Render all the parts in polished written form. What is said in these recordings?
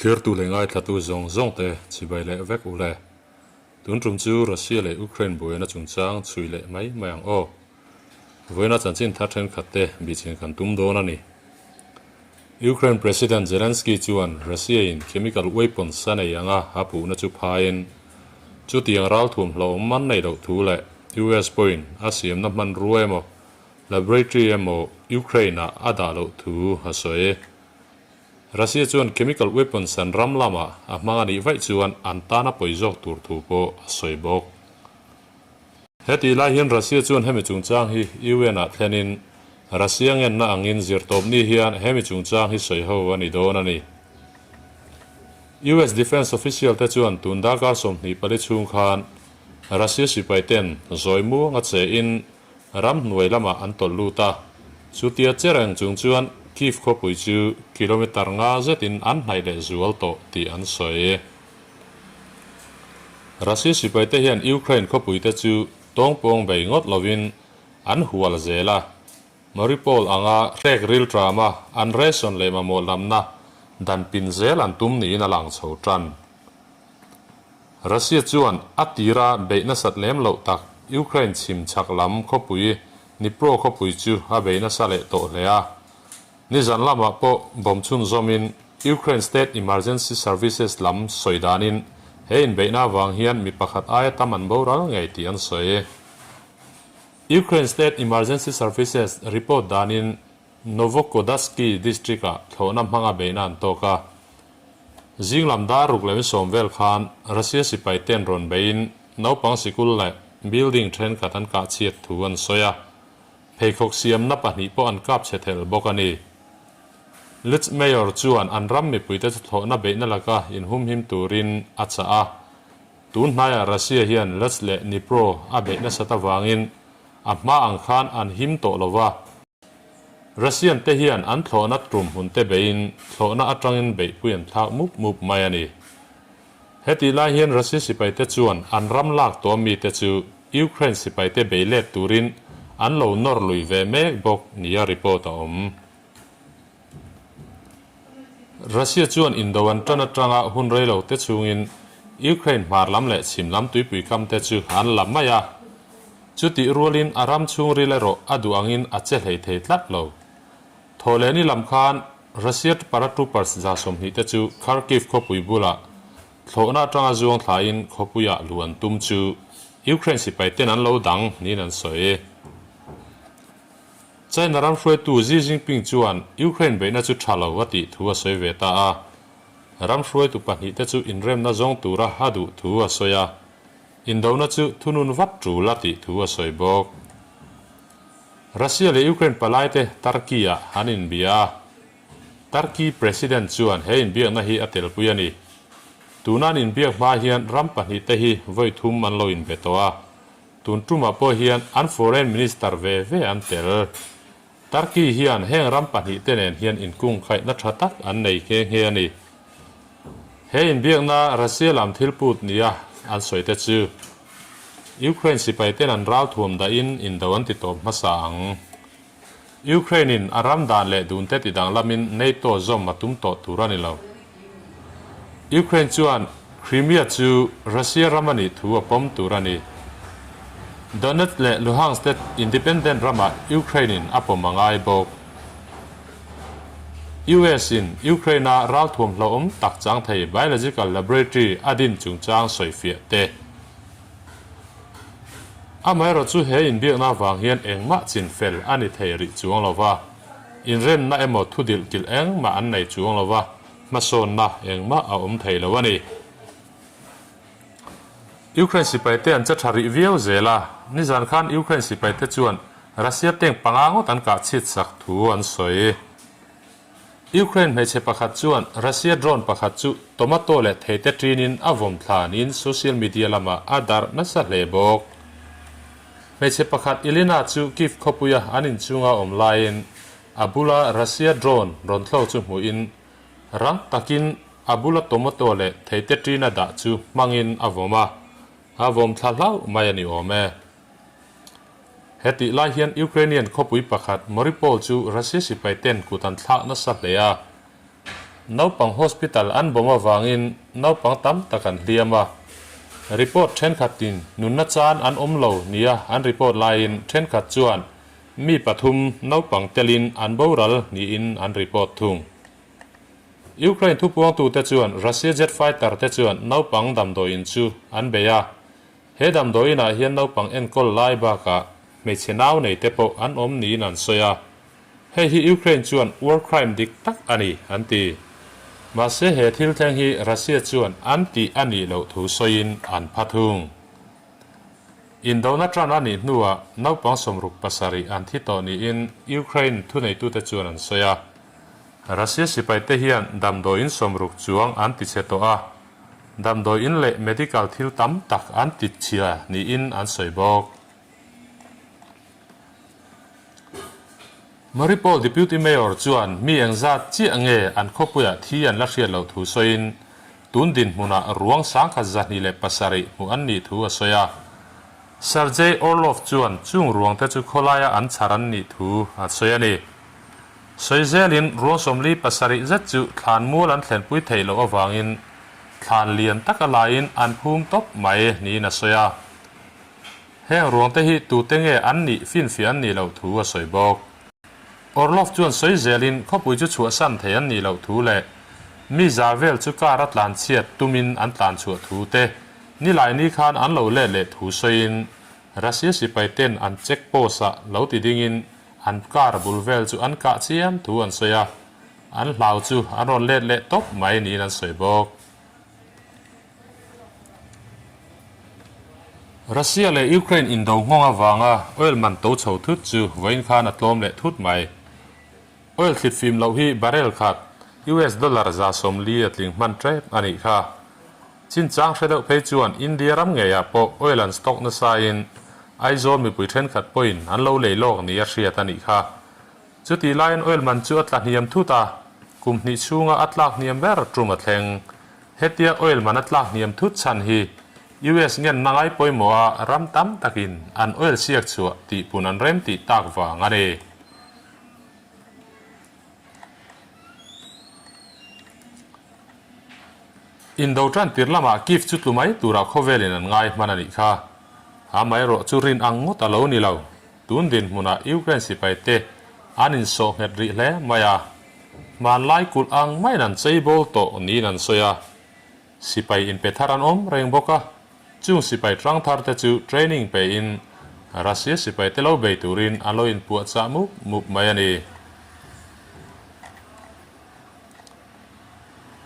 Thlirtu leh ngaithlatu zawng zawngte chibai leh vek u le. Tun tum chu Russia leh Ukraine buaina chungchang chhui leh mai mai ang aw. Vawiina chanchin thar thenkhat te bihchhin kan tum dawn a ni. Ukraine President Zelensky chuan Russia in chemical weapons a nei anga a puhna chu phaiin chutiang ralthuam hlauhawm man nei loh thu leh US pawhin a siamna hmanrua emaw laboratory emaw Ukraine ah a dah loh thu a sawi. Russia chuan chemical weapons an ram lamah a hmang a nih vaih chuan an tan a pawi zawk tur thu pawh a sawi bawk. Hetih lai hian Russia chuan hemi chungchang hi UN ah thlenin Russia ngenna angin zirtawpni hian hemi chungchang hi sawi ho a ni dawn a ni. US Defence official te chuan tun darkar 24 chhung khan Russia sipai ten zawi muang a che in ram hnuai lamah an tawlh lut a, chutia che reng chung chuan Kyiv khawpui chu kilometre nga zetin an hnaih leh zual tawh tih an sawi. Russia sipaite hian Ukraine khawpuite chu tawngpawng bei ngawt lovin an hual zel a, Mariupol anga hrek ril ṭama an ration leh mamawh lamna dan pin zel an tum niin a lang chho ṭan. Russia chuan a tira beih nasat lem loh tak Ukraine chhim chhak lam khawpui Dnipro khawpui chu a bei nasa leh tawh hle a. Nizan lamah pawh bomb chhunzawmin Ukraine State Emergency Services lam sawi danin he inbeihna avang hian mi pakhat aia tam an boral ngei tih an sawi. Ukraine State Emergency Services report danin Novokodaski district-ah thlawhna hmanga beihna an tawk a. Zing lam dar ruk leh sawm vel khan Russia sipai ten rawn beiin naupang sikul leh building thenkhat an kah chhiat thu an sawi a. Pheikhawk siamna pahnih pawh an kap chhe thelh bawk a ni. Lutz Mayor chuan an ram mipuite chu thlawhna beihna laka inhumhim turin a chah a. Tun hnaiah Russia hian Lutz leh Dnipro a beih nasat avangin a hma ang khan an him tawh lo va. Russian te hian an thlawhna tum hun te beiin thlawhna atangin beihpui an thlak mup mup mai a ni. Hetih lai hian Russia sipaite chuan an ram lak tawh mite chu Ukraine sipaite bei let turin an lo nawr lui ve mek bawk nia report a awm. Russia chuan indo an tan atanga hun rei lo te chungin Ukraine hmar lam leh chhim lam tuipui kam te chu an la mai a. Chutih rualin a ram chhungril erawh a duh angin a che hlei thei tlat lo. Thawhlehni lam khan Russia paratroopers 20 te chu Kharkiv khawpui bulah thlawhna atanga zuang thlain khawpuiah luh an tum chu Ukraine sipai ten an lo dang niin an sawi. China ram hruaitu Xi Jinping chuan Ukraine beihna chu tha lo a tih thu a sawi ve ta a. Ram hruaitu pahnihte chu inremna zawng tura a duh thu a sawi a. Indona chu thunun vat tul a tih thu a sawi bawk. Russia leh Ukraine palaite Turkey-ah an inbia a. Turkey President chuan he inbiakna hi a telpui a ni. Tuna an inbiak hma hian ram pahnihte hi vawi thum an lo inbe tawh a. Tun tumah pawh hian an Foreign Minister ve ve an tel. Turkey hian heng ram pahnihte nen hian inkungkhaihna tha tak an nei nghe nghe a ni. He inbiakna Russia lam thil put nia an sawi te chu Ukraine sipaiten an ralthuam dahin indo an ti tawp hmasa ang. Ukraine in a ram dan leh dunte ti danglamin NATO zawm a tum tawh tur a ni lo. Ukraine chuan Crimea chu Russia ram a nih thu a pawm tur a ni. Donetsk leh Luhansk te independent ramah Ukraine in a pawm a ngai bawk. US in Ukraine a ralthuam hlauhawm tak chang thei biological laboratory a din chungchang sawifiah te. Amaherawh chu he inbiakna avang hian engmah chin fel a ni thei rih chuang lo va, inremna emaw thu dilh kilh engmah an nei chuang lo va, hmasawnna engmah a awm thei lo a ni. Ukraine sipaite an che tha rih viau zel a, nizan khan Ukraine sipaite chuan Russia tank panga ngawt an kah chhit sak thu an sawi. Ukraine hmeichhe pakhat chuan Russia drone pakhat chu tomato leh theite ṭinin a vawm thlanin social media lamah a darh nasa hle bawk. Hmeichhe pakhat Elena chu Kyiv khawpuia an inchunga awm laiin a bula Russia drone rawn thlo chu hmuhin rang takin a bula tomato leh theite ṭin a dah chu hmangin a vawm a, a vawm thla hlauh mai a ni awm e. Hetih lai hian Ukrainian khawpui pakhat Mariupol chu Russia sipai ten kut an thlak nasa hle a. naupang hospital an bomb avangin naupang tam tak an hliam a. Report thenkhatin nunna chan an awm lo nia an report laiin thenkhat chuan mi pathum naupang telin an boral niin an report thung. Ukraine thupuangtute chuan Russia jet fighter te chuan naupang damdawiin chu an bei a. He damdawiinah hian naupang enkawl lai bakah hmeichhe nau nei te pawh an awm niin an sawi a. Hei hi Ukraine chuan war crime dik tak a ni, an ti. Mahse he thil thleng hi Russia chuan an tih a nih loh thu sawiin an pha thung. Indona tan a nih hnuah naupang 67 an thi tawh niin Ukraine thuneitute chuan an sawi a. Russia sipaite hian damdawiin 60 chuang an tichhe tawh a, damdawiin leh medical thil tam tak an tichhia niin an sawi bawk. Mariupol Deputy Mayor chuan mi engzat chiah nge an khawpuiah thi an la hriat loh thu sawiin, tun dinhmunah ruang 1207 hmuh an nih thu a sawi a. Sergei Orlov chuan chung ruangte chu khawlaia an chhar an nih thu a sawi a ni. Sawi zelin ruang 47 zet chu thlan mual an thlenpui theih loh avangin thlan lian taka laiin an phum tawp mai niin a sawi a. Heng ruangte hi tute nge an nih finfiah an nih loh thu a sawi bawk. Orlov chuan sawi zelin khawpui chu chhuahsan thei an nih loh thu leh mi za vel chu car a tlan chhiat tumin an tlan chhuah thu te nilai ni khan an lo let leh thu sawiin Russia sipai ten an check post ah lo ti dingin an car bul vel chu an kah chiam thu an sawi a, an hlau chu an rawn let leh tawp mai niin an sawi bawk. Russia leh Ukraine indo nghawng avanga oil man to chho thut chu vawiin khan a tlawm leh thut mai. Oil thlit fim loh hi barrel khat US dollar 140 a tling hman tep a nih kha. Chinchang hre deuh phei chuan India ram ngeiah pawh oil an stock nasain Aizawl mipui thenkhat pawhin an lo lei lawk ni a hriat a nih kha. Chutih laiin oil man chu a tla hniam thut a, kum hnih chhunga a tlak hniam ber tum a thleng. Hetia oil man a tlak hniam thut chhan hi US ngenna ngai pawimawha ram tam takin an oil siak chhuah tih pun an rem tih tak vang a ni. Indo tan tir lamah Kyiv chu tlu mai tura khawvelin an ngai hman a nih kha. Amaherawh chu rin ang ngawt a lo ni lo. Tun dinhmunah Ukraine sipai te an insawh nghet rih hle mai a, hmanlai kulh ang maiin an chei bawl tawh niin an sawi a. Sipai inpe thar an awm reng bawk a, chung sipai tang thar te chu training pein Russia sipai te lo bei turin an lo inpuahchah mup mup mai a ni.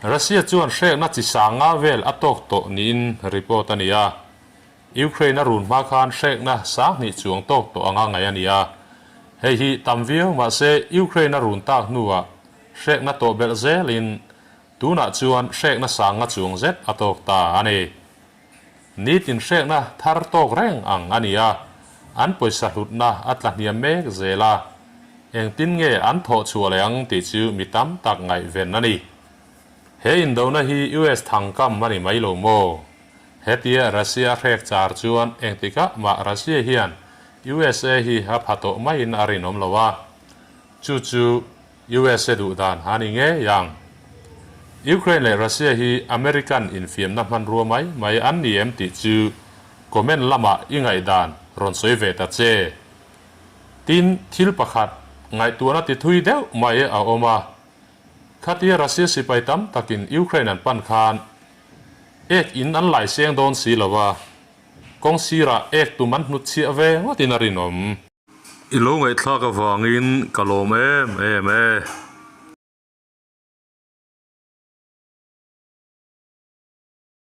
Russia chuan hrekna chi sanga vel a tawk tawh niin report a ni a. Ukraine a run hma khan hrekna 2000 chuang tawk tawh anga ngaih a ni a. Hei hi tam viau mahse Ukraine a run tak hnuah hrekna tawh belh zelin tunah chuan hrekna sanga chuang zet a tawk ta a ni. Nitin hrekna thar tawk reng ang a ni a, an pawisa hlutna a tla hniam mek zel a. Engtin nge an thawh chhuah leh ang tih chu mi tam tak ngaihven a ni. He indona hi US thangkam a ni mai lo maw? Hetia Russia hrek char chuan engtikah mah Russia hian USA hi a pha tawh maiin a rinawm lo a, chu chu USA duh dan a ni ngei ang. Ukraine leh Russia hi American infiamna hmanrua mai mai an ni em tih chu comment lamah i ngaihdan rawn sawi ve ta che. Tin, thil pakhat ngaihtuahna ti thui deuh mai a awm a, khatia Russia sipai tam takin Ukraine an pan khan Ek in an lai seng dawn si lo a, kawng sirah ek tum an hnut chhiah ve ngawtin a rinawm. I lo ngaihthlak avangin ka lawm em em e.